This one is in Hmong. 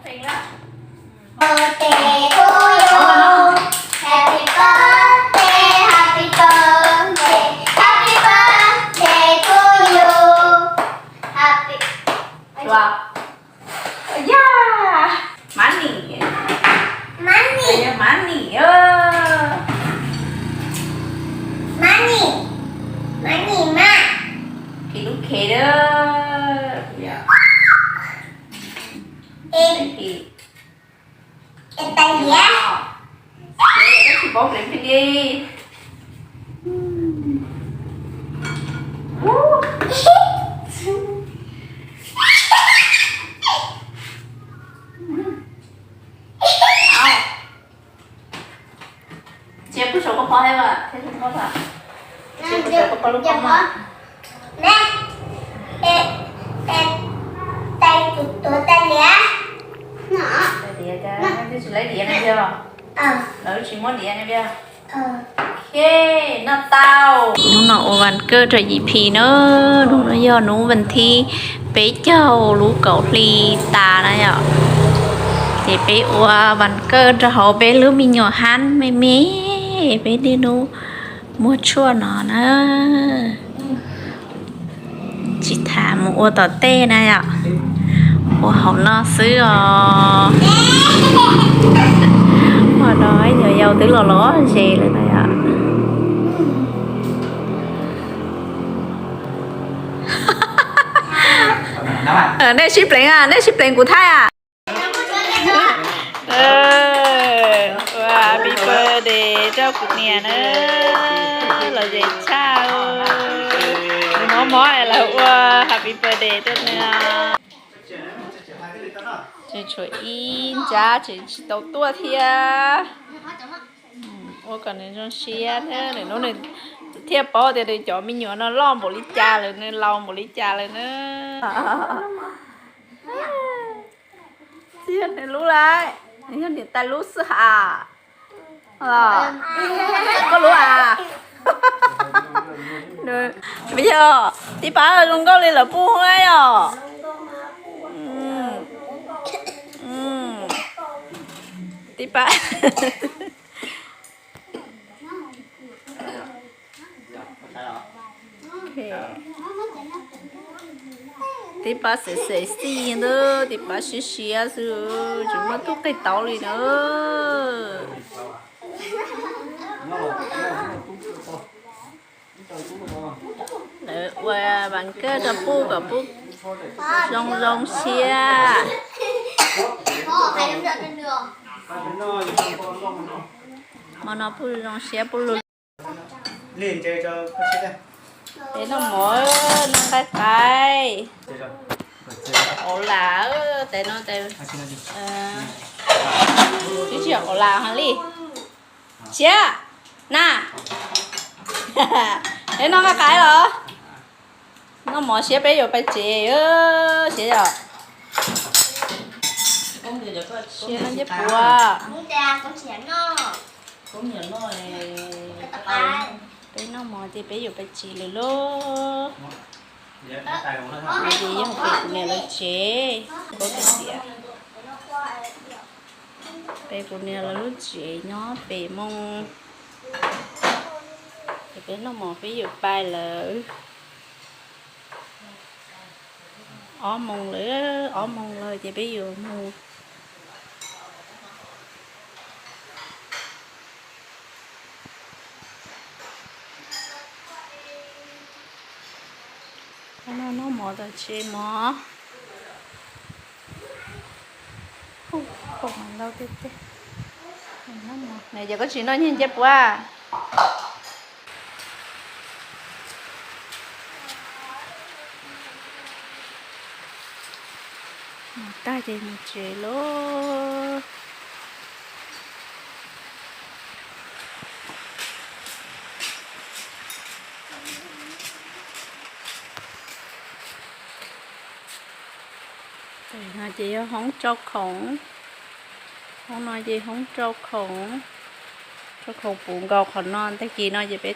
Birthday to you. Happy birthday, happy birthday, happy birthday to you. Happy. Chua. Ya. Money. Money. Money. Money. Money ma. Khe lub khe da. Ib, ib, tais liav. Tsis paub pleev pheej li. Cia pub saum koj pob thiab, thiab lub pob. Cia pub saum koj pob lub pob. Ne, tais tus tuav tais liav. Diav, nej tsis laiv diav na yog? Lawv tsis muab diav na yog? Ok, noj tau. Hnub no ua vas kawj rau Yim Phi na. Hnub no yog hnub vas thib peb caug lub kaum hli tas na yom. Ces peb ua vas kawj rau hauv peb lub me nyuam hab me me, peb niaj hnub muag tshuaj no na. Tsis tas mus ua tom tej na yom, ua hauv no xwb os. Ua no ib nyuag yau twb los los ze lawm na yom. Nej sib pleev, nej sib pleev kuv thaij a. Ua happy birthday rau kuv niam na, los ze tshaj. Nws mob mob es lawv ua happy birthday rau nws. Tseem tshuav ib nrab tseem tsis tau tuaj thiab. Ua kom nws zoo siab thiab, nws hnub nws thiaj paub tias nws cov me nyuam no loj npaum li cas lawm, nws laus npaum li cas lawm na. Tsis yog nws lub lawm, nws yog niam tais lub xwb has. Koj lub a? Yog tij Pab zoo nkauj li lawv puj os. Tij Pab. Tij Pab xem xem xij ntawd, tij Pab siab siab xwb, tsis muaj tub qig tauv li na. Lawv ua vas kawj rau puj kom puj zoo zoo siab. Hmo no puj zoo siab puj lug. Peb noj mov, noj nqaij qaib. Ov las, tes no tes, twb tsis yog ov las hos li. Siab na. Peb noj nqaij qaib los? Noj mov siab peb yuav pais tsev, siab yom. Siab no ncej puav. Peb noj mov ces peb yuav pais tsev lawm lauj. Ces yog pem kuv niam lawv tsev, paub tias pem kuv niam lawv lub tsev nyob pem moo. Ces peb noj mov peb yuav pais lawm. Ob moos lawm, ob moos lawm ces peb yuav mus. Noj mov tom tsev mog. Nws ces koj tsis noj nyiaj ncej puab. Mus tag ces mus tsev lauj. No ces yog hoob rau khoom. Hoob no ces hoob rau khoom. Rau khoom puv nkaus qhov no, tag kis no ces peb